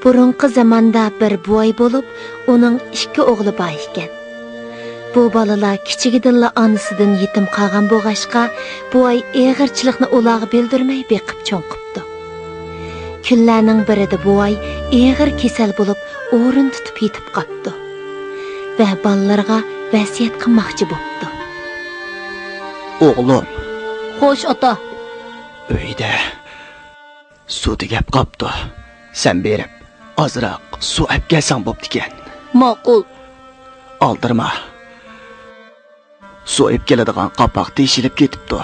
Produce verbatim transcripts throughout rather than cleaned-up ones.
بۇرۇنقى زاماندا بىر بوۋاي بولۇپ، ئۇنىڭ ئىككى ئوغلى بار ئىكەن. بۇ بالىلار كىچىكىدىنلا ئانىسىدىن يېتىم قالغان بولغاچقا، بوۋاي ئېغىرچىلىقنى ئۇلارغا بىلدۈرمەي بېقىپ چوڭ قىپتۇ. كۈنلەرنىڭ بىرىدە بوۋاي ئېغىر كېسەل بولۇپ، ئورۇن تۇتۇپ يېتىپ قاپتۇ ۋە بالىلىرىغا ۋەسىيەت قىلماقچى بوپتۇ. ئوغلۇم. خوش، ئاتا. ئۆيدە سۇ تۈگەپ قاپتۇ. سەن بېرىپ ئازراق سۇ ئەپ كەلسەڭ بوپتىكەن. ماقۇل. ئالدىرىما. سۇ ئېپ كېلىدىغان قاپاق تېشىلىپ كېتىپتۇ.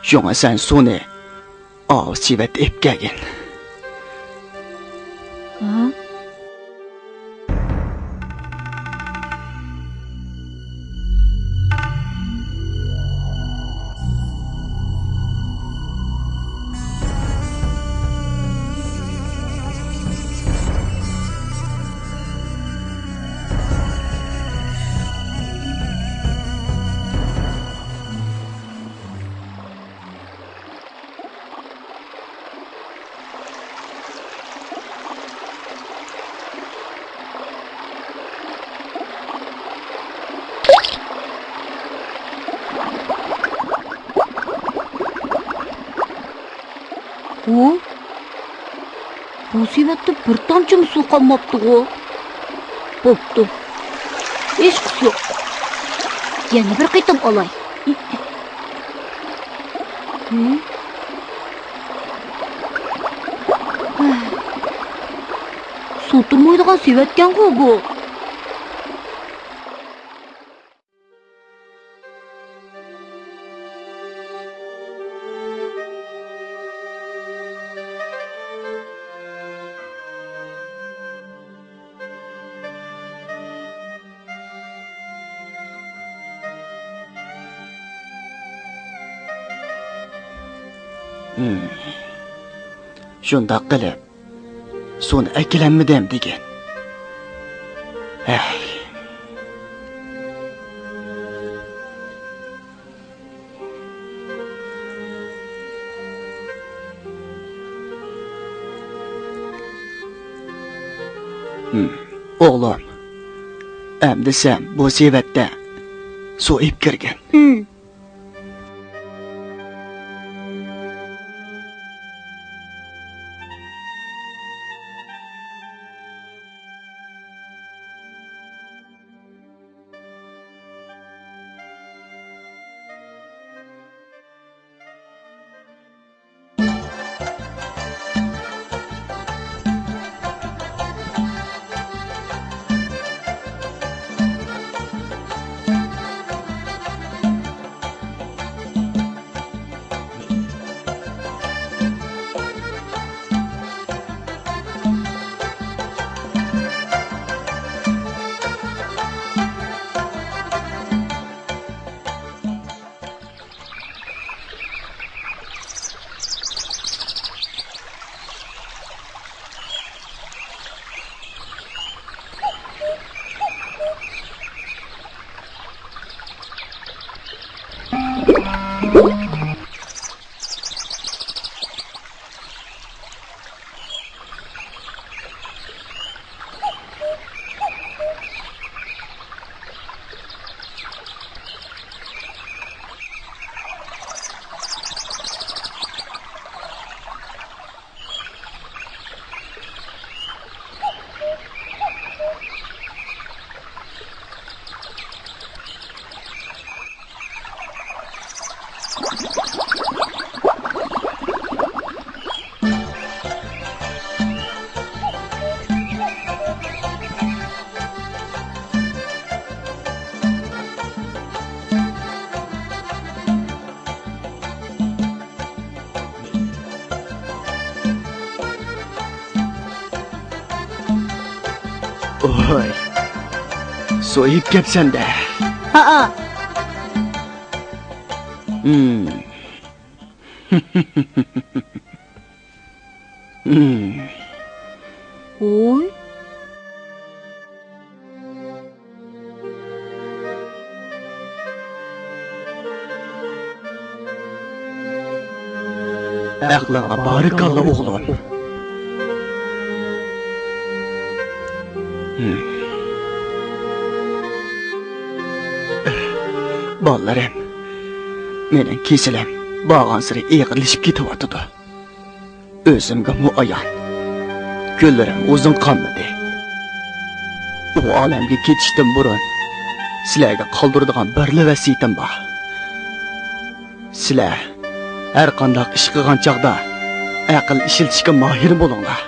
شۇڭا سەن سۇنى ئاۋۇ سېۋەتتە ئېپ كەلگىن. ھە؟ ھۇ؟ بۇ سېۋەتتە بىر تامچىمۇ سۇ قالماپتىغۇ. بوپتۇ. ھېچقىسى يوق. يەنە بىر قېتىم ئالاي. ھە؟ سۇ تۇرمايدىغان سېۋەتكەنغۇ بۇ. ھىم. شۇنداق قىلىپ، سۇنى ئەكىلەلمىدىم دېگىن. ھەي. ھىم. ئوغلۇم، ئەمدى سەن بۇ سېۋەتتە سۇ ئېپ كىرگىن. ھىم. ۋوي، سويۇپ كەپسەن-دە. ھەئە. ھىم. ھىم. ۋوي. ئەقلىڭگە بارىكاللا، ئوغلۇم. بالىلىرىم، مېنىڭ كېسىلىم بارغانسېرى ئېغىرلىشىپ كېتىۋاتىدۇ. ئۆزۈمگىمۇ ئايان، كۈنلىرىم ئۇزۇن قالمىدى. ئۇ ئالەمگە كېتىشتىن بۇرۇن سىلەرگە قالدۇرىدىغان بىرلا ۋەسىيىتىم بار. سىلەر ھەر قانداق ئىش قىلغان چاغدا ئەقىل ئىشلىتىشكە ماھىر بولۇڭلار.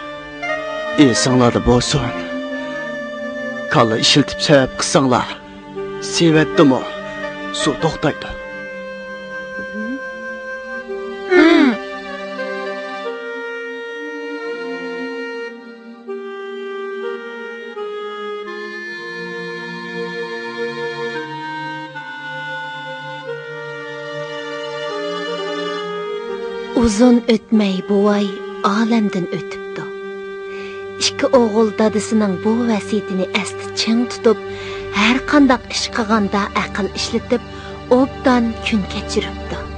ئېسىڭلاردا بولسۇن، كاللا ئىشلىتىپ سەۋەب قىلساڭلار، سېۋەتتىمۇ سۇ توختايدۇ. ئۇزۇن ئۆتمەي بوۋاي ئالەمدىن ئۆتۈپتۇ. ئىككى ئوغۇل دادىسىنىڭ بۇ ۋەسىيىتىنى ئەستە چىڭ تۇتۇپ، ھەر قانداق ئىش قىلغاندا ئەقىل ئىشلىتىپ، ئوبدان كۈن كەچۈرۈپتۇ.